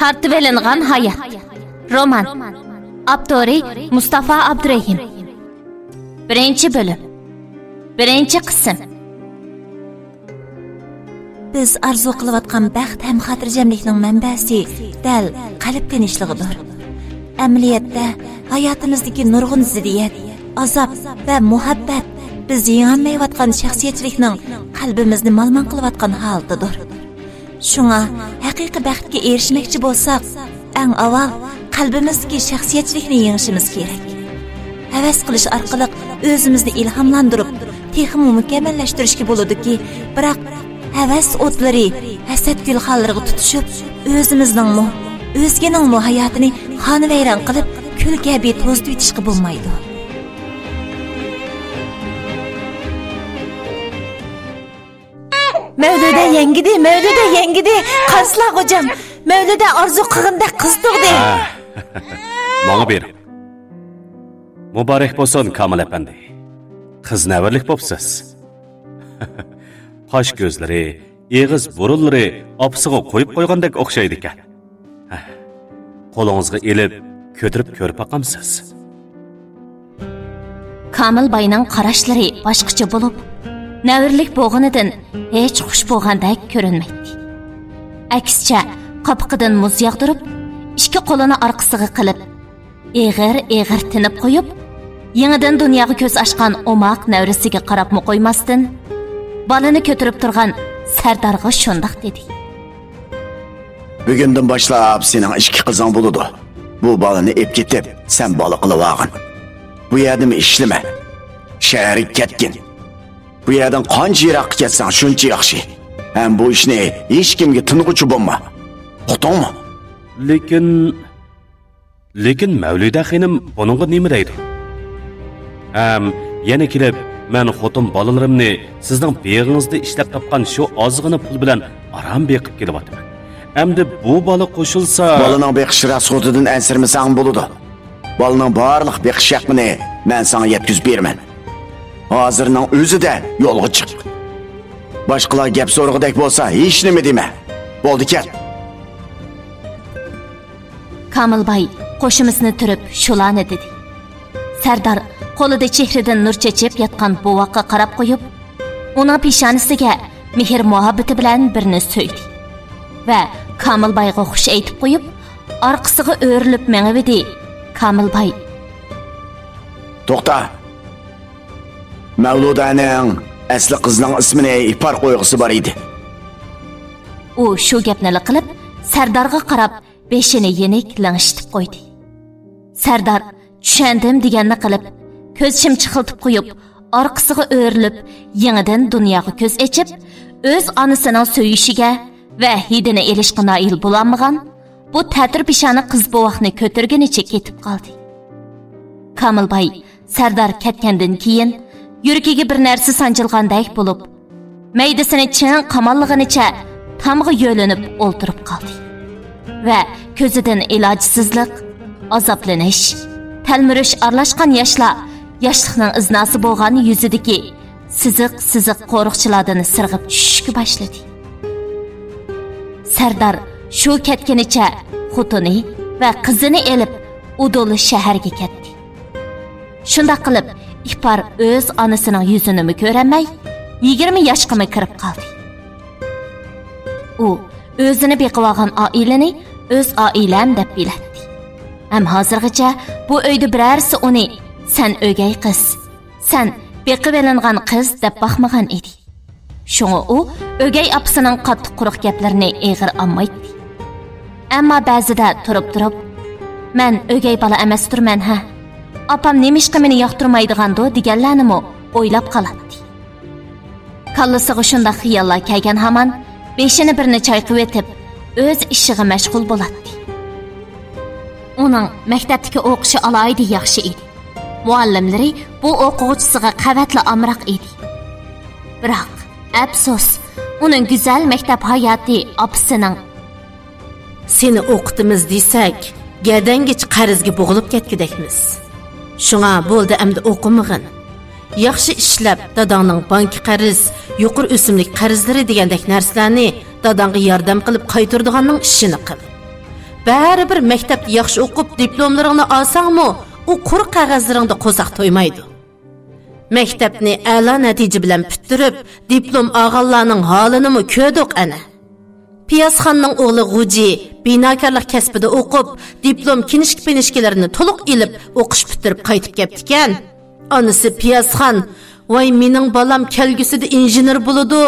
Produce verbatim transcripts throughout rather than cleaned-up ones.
تارتىۋېلىنغان ھايات. رومان. ئاپتورى مۇستافا ئابدۇرېھىم. بىرىنچى بۆلۈم. بىرىنچى قىسىم. بىز ئارزۇ قىلىۋاتقان بەخت ھەم خاتىرجەملىكنىڭ مەنبەسى دەل قەلب تىنچلىقىدۇر. ئەمەلىيەتتە، ھاياتىمىزدىكى نۇرغۇن زىددىيەت، ئازاب ۋە مۇھەببەت بىز يېڭەلمەيۋاتقان شەخسىيەتچىلىكنىڭ قەلبىمىزنى مالىمان قىلىۋاتقان ھالىتىدۇر. شۇڭا، ھەقىقىي بەختكە ئېرىشمەكچى بولساق، ئەڭ ئاۋۋال قەلبىمىزدىكى شەخسىيەتچىلىكنى يېڭىشىمىز كېرەك. ھەۋەس قىلىش ئارقىلىق ئۆزىمىزنى ئىلھاملاندۇرۇپ، تېخىمۇ مۇكەممەللەشتۈرۈشكە بولىدۇكى، بىراق ھەۋەس ئوتلىرى ھەسەت گۈلخانلىرىغا تۇتىشىپ، ئۆزىمىزنىڭمۇ، ئۆزگىنىڭمۇ ھاياتىنى خانىۋەيران قىلىپ، كۈل كەبى توزۇتۇۋېتىشكە بولمايدۇ. مەۋلۇدە يەڭگىدى، مەۋلۇدە يەڭگىدى. قارىسىلا، غوجام، مەۋلۇدە ئارزۇ قىلغىنىدەك قىز تۇغدى. ھە. ماڭا بېرىڭ. مۇبارەك بولسۇن، كامىل ئەپەندى. قىز نەۋرىلىك بوپسىز. قاش كۆزلىرى، ئېغىز بۇرۇنلىرى ئاپىسىغا قويۇپ قويغاندەك ئوخشايدىكەن. ھە، قولىڭىزغا ئېلىپ، كۆتۈرۈپ كۆرۈپ باقامسىز؟ كامىل باينىڭ قاراشلىرى باشقىچە بولۇپ، نەۋرىلىك بولغىنىدىن ھېچ خۇش بولغاندەك كۆرۈنمەيتتى. ئەكسىچە، قاپىقىدىن مۇز ياغدۇرۇپ، ئىككى قولىنى ئارقىسىغا قىلىپ، ئېغىر-ئېغىر تىنىپ قويۇپ، يېڭىدىن دۇنياغا كۆز ئاچقان ئوماق نەۋرىسىگە قاراپمۇ قويماستىن، بالىنى كۆتۈرۈپ تۇرغان سەردارغا شۇنداق دېدى. بۈگۈندىن باشلاپ سېنىڭ ئىككى قىزىڭ بولىدۇ. بۇ بالىنى ئېپ كېتىپ، سەن بالا قىلىۋالغىن. بۇ يەردىمۇ ئىشلىمە. شەھەرگە كەتكىن. بۇ يەردىن قانچە يىراققا كەتسەڭ، شۇنچە ياخشى. ھەم بۇ ئىشنى ھېچكىمگە تىنغۇچى بولما. ئۇقتۇڭمۇ؟ لېكىن، لېكىن مەۋلىدە خېنىم بۇنىڭغا نېمە دەيدۇ؟ ھەم يەنە كېلىپ، مەن خوتۇن بالىلىرىمنى سىزنىڭ بېغىڭىزدا ئىشلەپ تاپقان شۇ ئازغىنا پۇل بىلەن ئاران بېقىپ كېلىۋاتىمەن. ئەمدى بۇ بالا قوشۇلسا، بالىنىڭ بېقىش راسخوتىدىن ئەنسىرىمىسەڭ بولىدۇ. بالىنىڭ بارلىق بېقىش ھەققىنى مەن ساڭا يەتكۈزۈپ بېرىمەن. ھازىرنىڭ ئۆزىدە يولغا چىق. باشقىلار گەپ سورىغۇدەك بولسا، ھېچنېمە دېمە. بولدى، كەت. كامىلباي قوشۇمىسىنى تۈرۈپ، شۇلارنى دېدى. سەردار قولىدا چېھرىدىن نۇر چېچىپ ياتقان بوۋاققا قاراپ قويۇپ، ئۇنىڭ پېشانىسىگە مېھىر-مۇھەببىتى بىلەن بىرنى سۆيدى ۋە كامىلبايغا خۇش ئېيتىپ قويۇپ، ئارقىسىغا ئۆرۈلۈپ مېڭىۋىدى. كامىلباي: توختا! مەۋلۇدەنىڭ ئەسلى قىزىنىڭ ئىسمىنى ئىپار قويغۇسى بار ئىدى. ئۇ شۇ گەپنىلا قىلىپ، سەردارغا قاراپ، بېشىنى يېنىك لىڭشىتىپ قويدى. سەردار چۈشەندىم دېگەننى قىلىپ، كۆز شىمچىخلىتىپ قويۇپ، ئارقىسىغا ئۆرۈلۈپ، يېڭىدىن دۇنياغا كۆز ئېچىپ، ئۆز ئانىسىنىڭ سۆيۈشىگە ۋە ھىدىنى ئېلىشقا نائىل بولالمىغان بۇ تەتۈر پېشانە قىز بوۋاقنى كۆتۈرگىنىچە كېتىپ قالدى. كامىلباي سەردار كەتكەندىن كېيىن، يۈرىكىگە بىر نەرسە سانجىلغاندەك بولۇپ، مەيدىسىنى چىڭ قاماللىغىنىچە تامغا يۆلىنىپ ئولتۇرۇپ قالدى ۋە كۆزىدىن ئىلاجسىزلىق، ئازابلىنىش، تەلمۈرۈش ئارىلاشقان ياشلار ياشلىقنىڭ ئىزناسى بولغان يۈزىدىكى سىزىق-سىزىق قورۇقچىلاردىن سىرغىپ چۈشۈشكە باشلىدى. سەردار شۇ كەتكىنىچە خوتۇنى ۋە قىزىنى ئېلىپ، ئۇدۇل شەھەرگە كەتتى. شۇنداق قىلىپ، ئىپار ئۆز ئانىسىنىڭ يۈزىنىمۇ كۆرەلمەي، يىگىرمە ياشقىمۇ كىرىپ قالدى. ئۇ ئۆزىنى بېقىۋالغان ئائىلىنى ئۆز ئائىلەم دەپ بىلەتتى. ھەم ھازىرغىچە بۇ ئۆيدە بىرەرسى ئۇنى «سەن ئۆگەي قىز، سەن بېقىۋېلىنغان قىز» دەپ باقمىغان ئىدى. شۇڭا ئۇ ئۆگەي ئاپىسىنىڭ قاتتىق قۇرۇق گەپلىرىنى ئېغىر ئالمايتتى. ئەمما بەزىدە تۇرۇپ-تۇرۇپ، «مەن ئۆگەي بالا ئەمەستۇرمەن ھە؟ ئاپام نېمىشقا مېنى ياقتۇرمايدىغاندۇ؟» دېگەنلەرنىمۇ ئويلاپ قالاتتى. كاللىسىغا شۇنداق خىياللار كەلگەن ھامان، بېشىنى بىرنى چايقىۋېتىپ، ئۆز ئىشىغا مەشغۇل بولاتتى. ئۇنىڭ مەكتەپتىكى ئوقۇشى ئالاھىدە ياخشى ئىدى. مۇئەللىملىرى بۇ ئوقۇغۇچىسىغا قەۋەتلا ئامراق ئىدى. بىراق، ئەپسۇس، ئۇنىڭ گۈزەل مەكتەپ ھاياتى ئاپىسىنىڭ «سېنى ئوقۇتىمىز دېسەك، گەدەنگىچە قەرزگە بوغۇلۇپ كەتكۈدەكمىز. شۇڭا بولدى، ئەمدى ئوقۇمىغىن. ياخشى ئىشلەپ، داداڭنىڭ بانكا قەرز، يۇقىرى ئۆسۈملۈك قەرزلىرى دېگەندەك نەرسىلەرنى داداڭغا ياردەم قىلىپ قايتۇرىدىغاننىڭ ئىشىنى قىل. بەرىبىر مەكتەپتە ياخشى ئوقۇپ، دىپلوملىرىڭنى ئالساڭمۇ، ئۇ قۇرۇق قەغەزلىرىڭدە قورساق تويمايدۇ. مەكتەپنى ئەلا نەتىجە بىلەن پۈتتۈرۈپ، دىپلوم ئالغانلارنىڭ ھالىنىمۇ كۆردۇق ئەنە. پىيازخاننىڭ ئوغلى غۇجى بىناكارلىق كەسپىدە ئوقۇپ، دىپلوم كىنىشكا-پىنىشكىلىرىنى تولۇق ئېلىپ، ئوقۇش پۈتتۈرۈپ قايتىپ كەپتىكەن. ئانىسى پىيازخان، ۋاي، مېنىڭ بالام كەلگۈسىدە ئىنژېنېر بولىدۇ.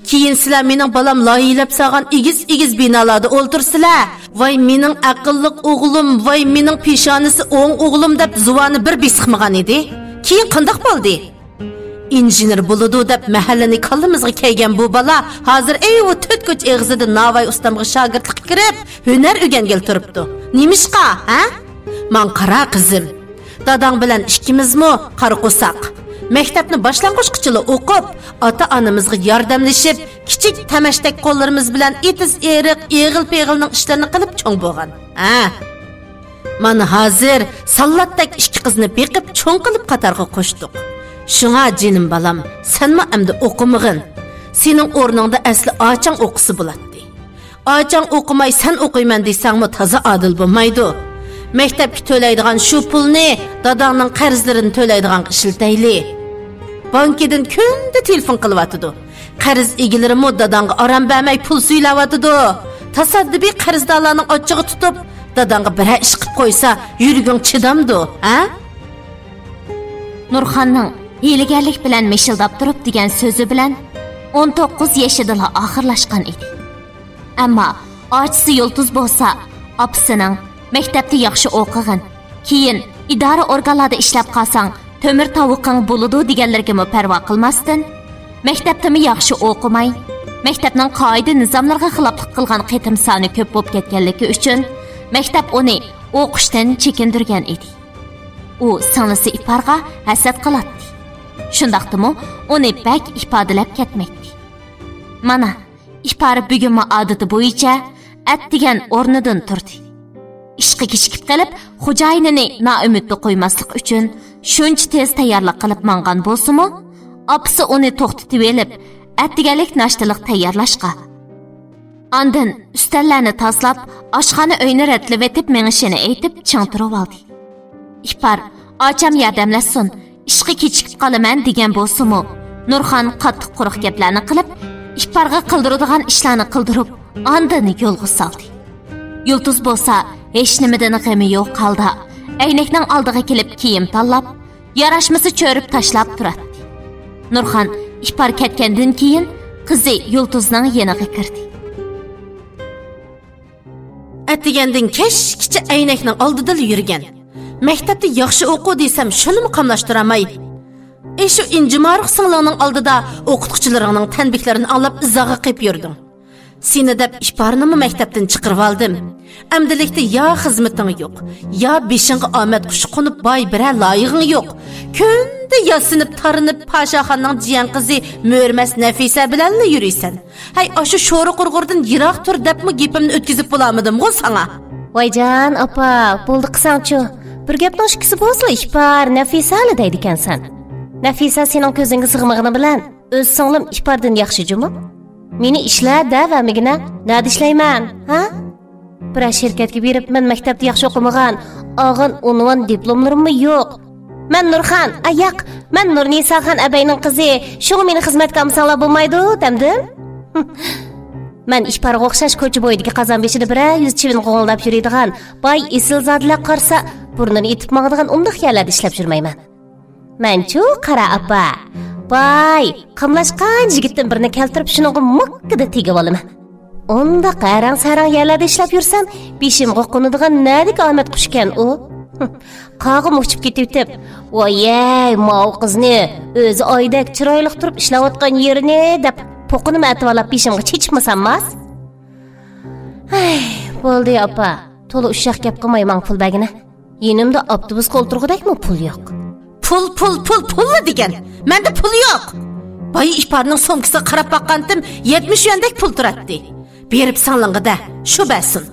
كېيىن سىلەر مېنىڭ بالام لايىھەلەپ سالغان ئېگىز-ئېگىز بىنالاردا ئولتۇرىسىلەر. ۋاي، مېنىڭ ئەقىللىق ئوغلۇم، ۋاي، مېنىڭ پېشانىسى ئوڭ ئوغلۇم دەپ زۇۋانى بىر بېسىقمىغان ئىدى. كېيىن قانداق بولدى؟ ئىنژېنېر بولىدۇ دەپ مەھەللىنى كاللىمىزغا كەيگەن بۇ بالا ھازىر ئەيۋا تۆت كوچا ئېغىزىدا ناۋاي ئۇستامغا شاگىرتلىققا كىرىپ، ھۈنەر ئۆگەنگىلى تۇرۇپتۇ. نېمىشقا، ھە؟ ماڭا قارا، قىزىم. داداڭ بىلەن ئىككىمىزمۇ قارا قورساق. مەكتەپنى باشلانغۇچقىچىلا ئوقۇپ، ئاتا-ئانىمىزغا ياردەملىشىپ، كىچىك تەمەچتەك قوللىرىمىز بىلەن ئېتىز-ئېرىق، ئېغىل-پېغىلنىڭ ئىشلىرىنى قىلىپ چوڭ بولغان. ھە. مانا ھازىر ساللاتتەك ئىككى قىزنى بېقىپ، چوڭ قىلىپ قاتارغا قوشتۇق. شۇڭا جېنىم بالام، سەنمۇ ئەمدى ئوقۇمىغىن. سېنىڭ ئورنۇڭدا ئەسلى ئاچاڭ ئوقۇسا بولاتتى. ئاچاڭ ئوقۇماي، سەن ئوقۇيمەن دېسەڭمۇ تازا ئادىل بولمايدۇ. مەكتەپكە تۆلەيدىغان شۇ پۇلنى داداڭنىڭ قەرزلىرىنى تۆلەيدىغانغا ئىشلىتەيلى. بانكىدىن كۈندە تېلېفون قىلىۋاتىدۇ. قەرز ئىگىلىرىمۇ داداڭغا ئارام بەرمەي پۇل سۈيلەۋاتىدۇ. تاسادىپىي قەرزدارلارنىڭ ئاچچىقى تۇتۇپ، داداڭغا بىرەر ئىش قىپ قويسا، يۈرىكىڭ چىدامدۇ، ھە؟ نۇرخاننىڭ ھىيلىگەرلىك بىلەن مىشىلداپ تۇرۇپ دېگەن سۆزى بىلەن ئون توققۇز يېشىدىلا ئاخىرلاشقان ئىدى. ئەمما ئاچىسى يۇلتۇز بولسا، ئاپىسىنىڭ، مەكتەپتە ياخشى ئوقۇغىن، كېيىن ئىدارە ئورگانلاردا ئىشلەپ قالساڭ، تۆمۈر تاۋىقىڭ بولىدۇ دېگەنلىرىگىمۇ پەرۋا قىلماستىن، مەكتەپتىمۇ ياخشى ئوقۇماي، مەكتەپنىڭ قائىدە-نىزاملىرىغا خىلاپلىق قىلغان قېتىم سانى كۆپ بولۇپ كەتكەنلىكى ئۈچۈن، مەكتەپ ئۇنى ئوقۇشتىن چېكىندۈرگەن ئىدى. ئۇ سىڭلىسى ئىپارغا ھەسەت قىلاتتى. شۇنداقتىمۇ ئۇنى بەك ئىپادىلەپ كەتمەيتتى. مانا، ئىپار بۈگۈنمۇ ئادىتى بويىچە ئەتىگەن ئورنىدىن تۇردى. ئىشقا كېچىكىپ قېلىپ، خوجايىنىنى نائۈمىدتە قويماسلىق ئۈچۈن شۇنچە تېز تەييارلىق قىلىپ ماڭغان بولسىمۇ، ئاپىسى ئۇنى توختىتىۋېلىپ، ئەتىگەنلىك ناشتىلىق تەييارلاشقا، ئاندىن ئۈستەللەرنى تازىلاپ، ئاشخانا ئۆينى رەتلىۋېتىپ مېڭىشىنى ئېيتىپ چىڭ تۇرۇۋالدى. ئىپار، ئاچام ياردەملەشسۇن، ئىشقا كېچىكىپ قالىمەن دېگەن بولسىمۇ، نۇرخان قاتتىق قۇرۇق گەپلەرنى قىلىپ، ئىپارغا قىلدۇرىدىغان ئىشلارنى قىلدۇرۇپ، ئاندىن يولغا سالدى. يۇلتۇز بولسا ھېچنېمىدىن غېمى يوق ھالدا، ئەينەكنىڭ ئالدىغا كېلىپ كىيىم تاللاپ، ياراشمىسا چۆرۈپ تاشلاپ تۇراتتى. نۇرخان ئىپار كەتكەندىن كېيىن قىزى يۇلتۇزنىڭ يېنىغا كىردى. ئەتىگەندىن كەچكىچە ئەينەكنىڭ ئالدىدىلا يۈرگەن. مەكتەپتە ياخشى ئوقۇ دېسەم، شۇنىمۇ قاملاشتۇرالماي. ئېشۇ ئىنجىمارۇق سىڭلىڭنىڭ ئالدىدا ئوقۇتقۇچىلىرىڭنىڭ تەنبىھلىرىنى ئاڭلاپ ئىزاغا قېپ يۈردۈڭ. سېنى دەپ ئىپارنىمۇ مەكتەپتىن چىقىرىۋالدىم. ئەمدىلىكتە يا خىزمىتىڭ يوق، يا بېشىڭغا ئامەت قۇشى قونۇپ باي بىرەر لايىقىڭ يوق. كۈندە ياسىنىپ، تارىنىپ، پاشاخاننىڭ جىيەن قىزى مۆرىمەس نەفىسە بىلەنلا يۈرىسەن. ھەي، ئاشۇ شورا قۇرغۇردىن يىراق تۇر دەپمۇ گېپىمنى ئۆتكۈزۈپ بولالمىدىمغۇ ساڭا؟ ۋايجان ئاپا، بولدى قىلساڭچۇ. بىر گەپنىڭ ئىككىسى بولسىلا، ئىپار، نەفىسەلا دەيدىكەنسەن. نەفىسە سېنىڭ كۆزۈڭگە سىغمىغىنى بىلەن، ئۆز سىڭلىم ئىپاردىن ياخشى جۇمۇ. مېنى ئىشلە دەۋەرمىگىنە، نەدە ئىشلەيمەن، ھە؟ بىرەر شىركەتكە بېرىپ، مەن مەكتەپتە ياخشى ئوقۇمىغان، ئالغان ئۇنۋان دىپلوملىرىممۇ يوق. مەن نۇرخان، ئاي ياق، مەن نۇرنىساخان ئەبەينىڭ قىزى، شۇڭا مېنى خىزمەتكە ئالمىساڭلار بولمايدۇ، دەمدىم. مەن ئىپارغا ئوخشاش كوچا بويىدىكى قازان بېشىدا بىرەر يۈز چىۋىن غوڭۇلداپ يۈرىدىغان باي ئېسىلزادىلەر قارىسا، بۇرنىنى ئېتىپ ماڭىدىغان ئۇنداق يەرلەردە ئىشلەپ يۈرمەيمەن. مەنچۇ قارا ئاپا، باي، قاملاشقان يىگىتتىن بىرنى كەلتۈرۈپ، شۇنىڭغا موككىدا تېگىۋالىمەن. ئۇنداق ھەرەڭ-سەرەڭ يەرلەردە ئىشلەپ يۈرسەم، بېشىمغا قونىدىغان نەدىكى ئامەت قۇشكەن ئۇ؟ قاغىمۇ ئۇچۇپ كېتىۋېتىپ، ۋايەي، ماۋۇ قىزنى، ئۆزى ئايدەك چىرايلىق تۇرۇپ ئىشلەۋاتقان يېرىنى دەپ، پوقىنىمۇ ئەتىۋالاپ بېشىمغا چېچىپمۇ سالماس؟ ھەي، بولدى ئاپا، تولا ئۇششاق گەپ قىلماي ماڭا پۇل بەرگىنە. يېنىمدا ئاپتوبۇسقا ئولتۇرغۇدەكمۇ پۇل يوق. پۇل، پۇل، پۇل، پۇللا دېگەن! مەندە پۇل يوق! بايا ئىپارنىڭ سومكىسىغا قاراپ باققانتىم، يەتمىش يۈەندەك پۇل تۇراتتى. بېرىپ سىڭلىڭغا دە، شۇ بەرسۇن.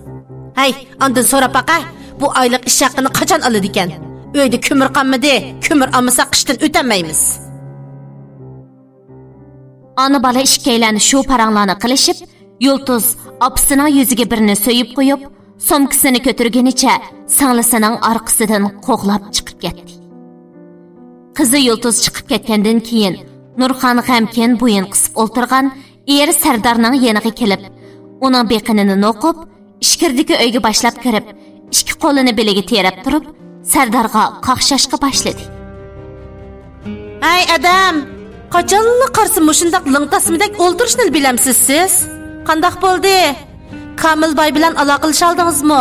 ھەي، ئاندىن سوراپ باقە، بۇ ئايلىق ئىش ھەققىنى قاچان ئالىدىكەن؟ ئۆيدە كۆمۈر قالمىدى، كۆمۈر ئالمىساق قىشتىن ئۆتەلمەيمىز. ئانا-بالا ئىككىيلەن شۇ پاراڭلارنى قىلىشىپ، يۇلتۇز ئاپىسىنىڭ يۈزىگە بىرنى سۆيۈپ قويۇپ، سومكىسىنى كۆتۈرگىنىچە سىڭلىسىنىڭ ئارقىسىدىن قوغلاپ چىقىپ كەتتى. قىزى يۇلتۇز چىقىپ كەتكەندىن كېيىن، نۇرخان غەمكىن بويۇن قىسىپ ئولتۇرغان ئېرى سەردارنىڭ يېنىغا كېلىپ، ئۇنىڭ بېقىنىنى نوقۇپ، ئىچكىرىدىكى ئۆيگە باشلاپ كىرىپ، ئىككى قولىنى بېلىگە تىرەپ تۇرۇپ، سەردارغا قاقشاشقا باشلىدى. ھەي ئادەم، قاچانلا قارىسا مۇشۇنداق لىڭ تاسمىدەك ئولتۇرۇشنىلا بىلەمسىز سىز؟ قانداق بولدى؟ كامىل باي بىلەن ئالاقىلىشالدىڭىزمۇ؟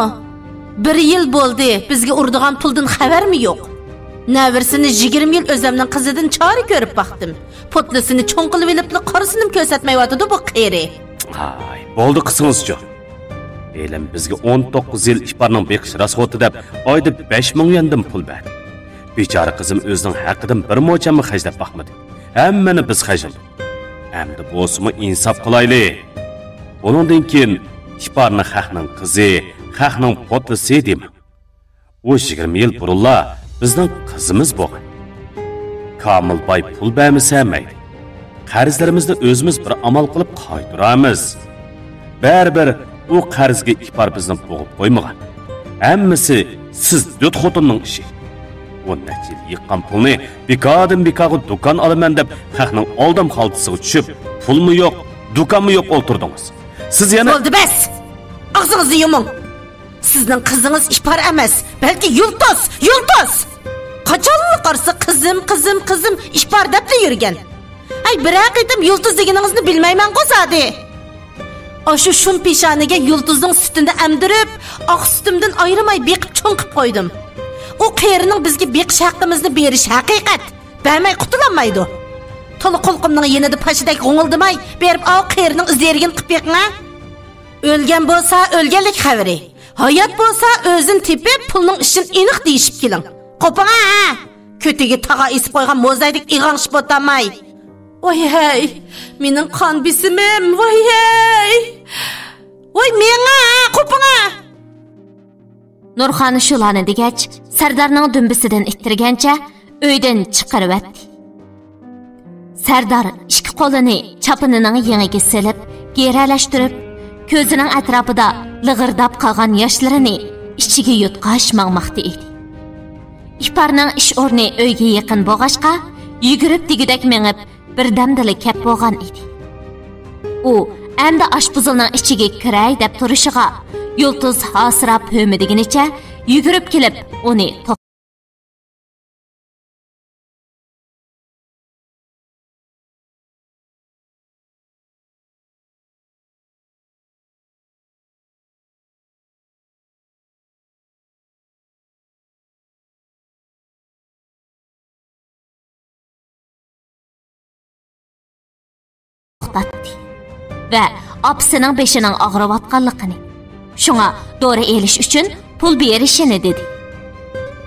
بىر يىل بولدى، بىزگە ئۇرىدىغان پۇلدىن خەۋەرمۇ يوق. نەۋرىسىنى يىگىرمە يىل ئۆزەمنىڭ قىزىدىن چارە كۆرۈپ باقتىم. پوتلىسىنى چوڭ قىلىۋېلىپلا قارىسىنىمۇ كۆرسەتمەيۋاتىدۇ بۇ قېرى. ھاي، بولدى قىسىڭىزچۇ. ھېلىم بىزگە ئون توققۇز يىل ئىپارنىڭ بېقىش راسخوتى دەپ ئايدا بەش مىڭ يۈەندىن پۇل بەردى. بىچارە قىزىم ئۆزىنىڭ ھەققىدىن بىر موچەنمۇ خەجلەپ باقمىدى. ھەممىنى بىز خەجلىدۇق. ئەمدى بولسىمۇ ئىنساپ قىلايلى. بۇنىڭدىن كېيىن ئىپارنى خەقنىڭ قىزى، خەقنىڭ پوتلىسى دېمەڭ. ئۇ يىگىرمە يىل بۇرۇنلا بىزنىڭ قىزىمىز بولغان. كامىل باي پۇل بەرمىسە مەيلى. قەرزلىرىمىزنى ئۆزىمىز بىر ئامال قىلىپ قايتۇرارمىز. بەرىبىر ئۇ قەرزگە ئىپار بىزنى بوغۇپ قويمىغان. ھەممىسى سىز دۆت خوتۇننىڭ ئىشى. ئۇ نەچچە يىل يىغقان پۇلنى بىكاردىن بىكارغا دۇكان ئالىمەن دەپ خەقنىڭ ئالدام خالتىسىغا چۈشۈپ، پۇلمۇ يوق، دۇكانمۇ يوق ئولتۇردىڭىز. سىز يەنە بولدى، بەس! ئاغزىڭىزنى يۇمۇڭ! سىزنىڭ قىزىڭىز ئىپار ئەمەس، بەلكى يۇلتۇز، يۇلتۇز! قاچانلا قارىسا قىزىم، قىزىم، قىزىم، ئىپار دەپلا يۈرگەن. ئەي، بىرەر قېتىم يۇلتۇز دېگىنىڭىزنى بىلمەيمەنغۇ زادى. ئاشۇ شۇم پېشانىگە يۇلتۇزنىڭ سۈتىنى ئەمدۈرۈپ، ئاق سۈتۈمدىن ئايرىماي بېقىپ چوڭ قىپ قويدۇم. ئۇ قېرىنىڭ بىزگە بېقىش ھەققىمىزنى بېرىشى ھەقىقەت. بەرمەي قۇتۇلالمايدۇ. تولا قۇلىقىمنىڭ يېنىدا پاشىدەك غوڭۇلدىماي، بېرىپ ئاۋۇ قېرىنىڭ ئىزدىرىگىنى قىپ بېقىڭ ھە. ئۆلگەن بولسا ئۆلگەنلىك خەۋىرى. ھايات بولسا ئۆزىنى تېپىپ، پۇلنىڭ ئىشىنى ئېنىق دېيىشىپ كېلىڭ. قوپۇڭ ھە! كۆتىگە تاغا ئېسىپ قويغان موزايدەك ئىغاڭشىپ ئولتۇرماي. ۋاي ھەي، مېنىڭ قان بېسىمىم، ۋاي ھەي! ۋاي مېڭە، قوپۇڭ ھە! نۇرخان شۇلارنى دېگەچ، سەردارنىڭ دۈمبىسىدىن ئىتتىرگەنچە ئۆيدىن چىقىرىۋەتتى. سەردار ئىككى قولىنى چاپىنىنىڭ يېڭىگە سېلىپ، گىرەلەشتۈرۈپ، كۆزىنىڭ ئەتراپىدا لىغىرداپ قالغان ياشلىرىنى ئىچىگە يۇتقاچ ماڭماقتا ئىدى. ئىپارنىڭ ئىش ئورنى ئۆيگە يېقىن بولغاچقا، يۈگۈرۈپ دېگۈدەك مېڭىپ، بىردەمدىلا كەپ بولغان ئىدى. ئۇ ئەمدى ئاشپۇزۇلنىڭ ئىچىگە كىرەي دەپ تۇرۇشىغا، يۇلتۇز ھاسىراپ ھۆمۈدىگىنىچە يۈگۈرۈپ كېلىپ، ئۇنى توختاتتى ۋە ئاپىسىنىڭ بېشىنىڭ ئاغرىۋاتقانلىقىنى، شۇڭا دورا ئېلىش ئۈچۈن پۇل بېرىشىنى دېدى.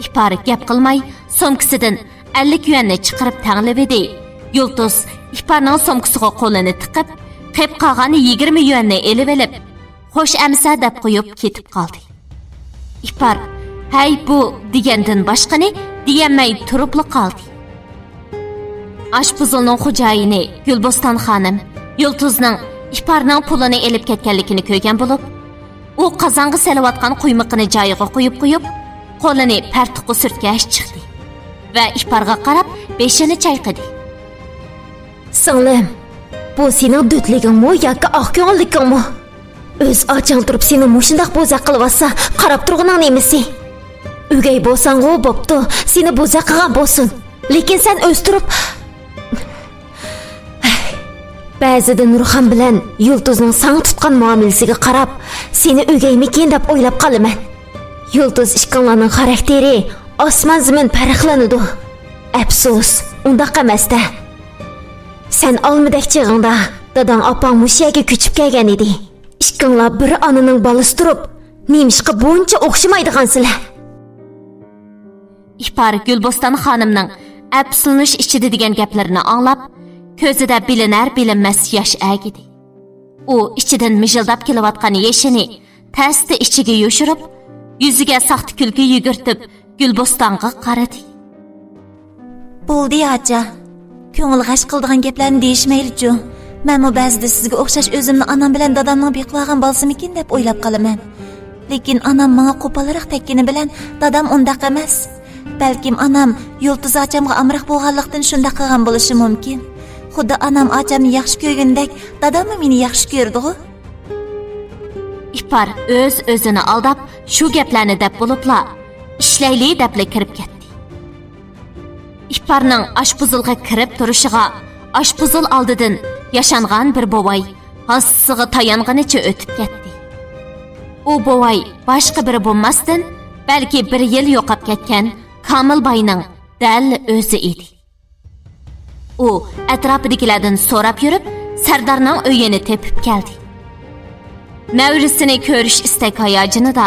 ئىپار گەپ قىلماي، سومكىسىدىن ئەللىك يۈەننى چىقىرىپ تەڭلىۋىدى. يۇلتۇز ئىپارنىڭ سومكىسىغا قولىنى تىقىپ، قېپ قالغان يىگىرمە يۈەننى ئېلىۋېلىپ، خوش ئەمىسە دەپ قويۇپ كېتىپ قالدى. ئىپار ھەي بۇ دېگەندىن باشقىنى دېيەلمەي تۇرۇپلا قالدى. ئاشپۇزۇلنىڭ خوجايىنى گۈلبوستان خانىم يۇلتۇزنىڭ ئىپارنىڭ پۇلىنى ئېلىپ كەتكەنلىكىنى كۆرگەن بولۇپ، ئۇ قازانغا سېلىۋاتقان قۇيمىقىنى جايىغا قويۇپ قويۇپ، قولىنى پەرتۇققا سۈرتكەچ چىقتى ۋە ئىپارغا قاراپ بېشىنى چايقىدى. سىڭلىم، بۇ سېنىڭ دۆتلۈكۈڭمۇ ياكى ئاق كۆڭۈللۈكۈڭمۇ؟ ئۆز ئاچاڭ تۇرۇپ سېنى مۇشۇنداق بوزەك قىلىۋاتسا، قاراپ تۇرغىنىڭ نېمىسى؟ ئۆگەي بولساڭغۇ بوپتۇ، سېنى بوزەك قىلغان بولسۇن. لېكىن سەن ئۆستۈرۈپ، بەزىدە نۇرخان بىلەن يۇلتۇزنىڭ ساڭا تۇتقان مۇئامىلىسىگە قاراپ، سېنى ئۆگەيمىكىن دەپ ئويلاپ قالىمەن. يۇلتۇز ئىككىڭلارنىڭ خاراكتېرى ئاسمان زېمىن پەرقلىنىدۇ. ئەپسۇس، ئۇنداق ئەمەستە. سەن ئالمىدەك چېغىڭدا داداڭ ئاپاڭ مۇشۇ يەرگە كۆچۈپ كەلگەن ئىدى. ئىككىڭلار بىر ئانىنىڭ بالىسى تۇرۇپ، نېمىشقا بۇنچە ئوخشىمايدىغانسىلەر؟ ئىپار گۈلبوستان خانىمنىڭ ئەپسۇسلىنىش ئىچىدە دېگەن گەپلىرىنى ئاڭلاپ، كۆزىدە بىلىنەر بىلىنمەس ياش ئەگىدى. ئۇ ئىچىدىن مىژىلداپ كېلىۋاتقان يېشىنى تەستە ئىچىگە يوشۇرۇپ، يۈزىگە ساختا كۈلكە يۈگۈرتۈپ، گۈلبوستانغا قارىدى. بولدى، ئاچا. كۆڭۈل غەش قىلىدىغان گەپلەرنى دېيىشمەيلىچۇ. مەنمۇ بەزىدە سىزگە ئوخشاش ئۆزۈمنى ئانام بىلەن دادامنىڭ بېقىۋالغان بالىسىمىكىن دەپ ئويلاپ قالىمەن. لېكىن ئانام ماڭا قوپالراق تەگكىنى بىلەن دادام ئۇنداق ئەمەس. بەلكىم ئانام يۇلتۇز ئاچامغا ئامراق بولغانلىقتىن شۇنداق قىلغان بولۇشى مۇمكىن. خۇددى ئانام ئاچامنى ياخشى كۆرگىنىدەك داداممۇ مېنى ياخشى كۆرىدىغۇ؟ ئىپار ئۆز-ئۆزىنى ئالداپ، شۇ گەپلەرنى دەپ بولۇپلا، ئىشلەيلى دەپلا كىرىپ كەتتى. ئىپارنىڭ ئاشپۇزۇلغا كىرىپ تۇرۇشىغا ئاشپۇزۇل ئالدىدىن ياشانغان بىر بوۋاي ھاسىسىغا تايانغىنىچە ئۆتۈپ كەتتى. ئۇ بوۋاي باشقا بىرى بولماستىن، بەلكى بىر يىل يوقاپ كەتكەن كامىل باينىڭ دەل ئۆزى ئىدى. ئۇ ئەتراپىدىكىلەردىن سوراپ يۈرۈپ، سەردارنىڭ ئۆيىنى تېپىپ كەلدى. نەۋرىسىنى كۆرۈش ئىستەك ھاياجىنىدا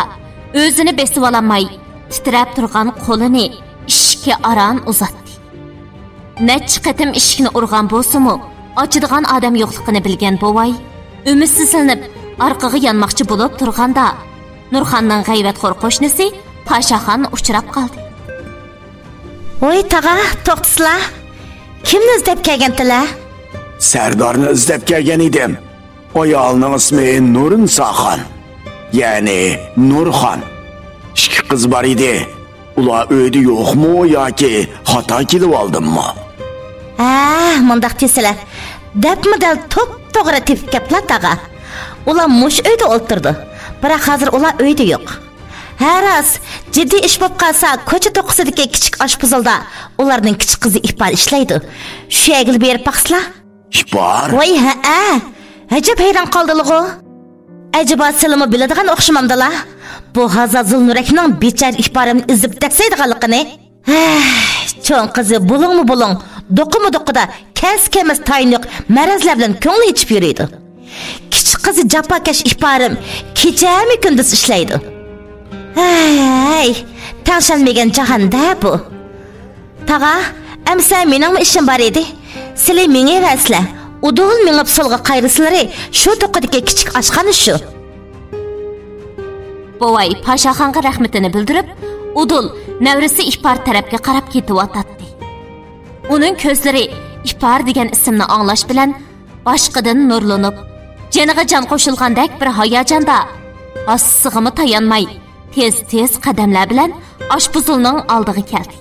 ئۆزىنى بېسىۋالالماي، تىترەپ تۇرغان قولىنى ئىشىككە ئاران ئۇزاتتى. نەچچە قېتىم ئىشىكنى ئۇرغان بولسىمۇ، ئاچىدىغان ئادەم يوقلۇقىنى بىلگەن بوۋاي ئۈمىدسىزلىنىپ، ئارقىغا يانماقچى بولۇپ تۇرغاندا، نۇرخاننىڭ غەيۋەتخور قوشنىسى پاشاخان ئۇچراپ قالدى. ۋوي تاغا، توختىسىلا. كىمنى ئىزدەپ كەلگەنتىلە؟ سەردارنى ئىزدەپ كەلگەن ئىدىم. ئايالنىڭ ئىسمى نۇرنىساخان، يەنى نۇرخان. ئىككى قىز بار ئىدى. ئۇلار ئۆيدە يوقمۇ ياكى خاتا كېلىۋالدىممۇ؟ ھە، مۇنداق دېسىلە، دەپمۇ دەل توپتوغرا تېپىپ كەپلا تاغا. ئۇلار مۇشۇ ئۆيدە ئولتۇرىدۇ. بىراق ھازىر ئۇلار ئۆيدە يوق. ھە راست، جىددىي ئىش بولۇپ قالسا، كوچا توققۇزىدىكى كىچىك ئاشپۇزۇلدا ئۇلارنىڭ كىچىك قىزى ئىپار ئىشلەيدۇ. شۇ يەرگىلا بېرىپ باقسىلا. ئىپار؟ ۋاي ھەئە، ئەجەب ھەيران قالدىلىغۇ. ئەجەبا سىلىمۇ بىلىدىغان ئوخشىمامدىلا؟ بۇ ھازا زۇلنۇرەكنىڭ بىچارە ئىپارىمنى ئىزدەپ دەسسەيدىغانلىقىنى. ھەي، چوڭ قىزى بۇلۇڭمۇ بۇلۇڭ، دوقىمۇ دوقىدا، كەلسە كەلمەس تايىنى يوق مەرەزلەر بىلەن كۆڭلى ئېچىپ يۈرىدۇ. كىچىك قىزى جاپاكەش ئىپارىم كېچەمۇ كۈندۈز ئىشلەيدۇ. ھەي، تەڭشەلمىگەن جاھان-دە بۇ. تاغا، ئەمسە مېنىڭمۇ ئىشىم بار ئىدى. سىلى مېڭىۋەرسىلە. ئۇدۇل مېڭىپ سولغا قايرىسىلىرى شۇ توققۇدىكى كىچىك ئاشخانا شۇ. بوۋاي پاشاخانغا رەھمىتىنى بىلدۈرۈپ، ئۇدۇل نەۋرىسى ئىپار تەرەپكە قاراپ كېتىۋاتاتتى. ئۇنىڭ كۆزلىرى ئىپار دېگەن ئىسىمنى ئاڭلاش بىلەن باشقىدىن نۇرلىنىپ، جېنىغا جان قوشۇلغاندەك بىر ھاياجاندا، ھاسىسىغىمۇ تايانماي، تېز-تېز قەدەملەر بىلەن ئاشپۇزۇلنىڭ ئالدىغا كەلدى.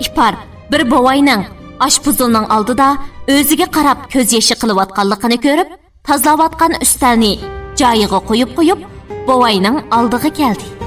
ئىپار بىر بوۋاينىڭ ئاشپۇزۇلنىڭ ئالدىدا ئۆزىگە قاراپ كۆز يېشى قىلىۋاتقانلىقىنى كۆرۈپ، تازىلاۋاتقان ئۈستەلنى جايىغا قويۇپ قويۇپ، بوۋاينىڭ ئالدىغا كەلدى.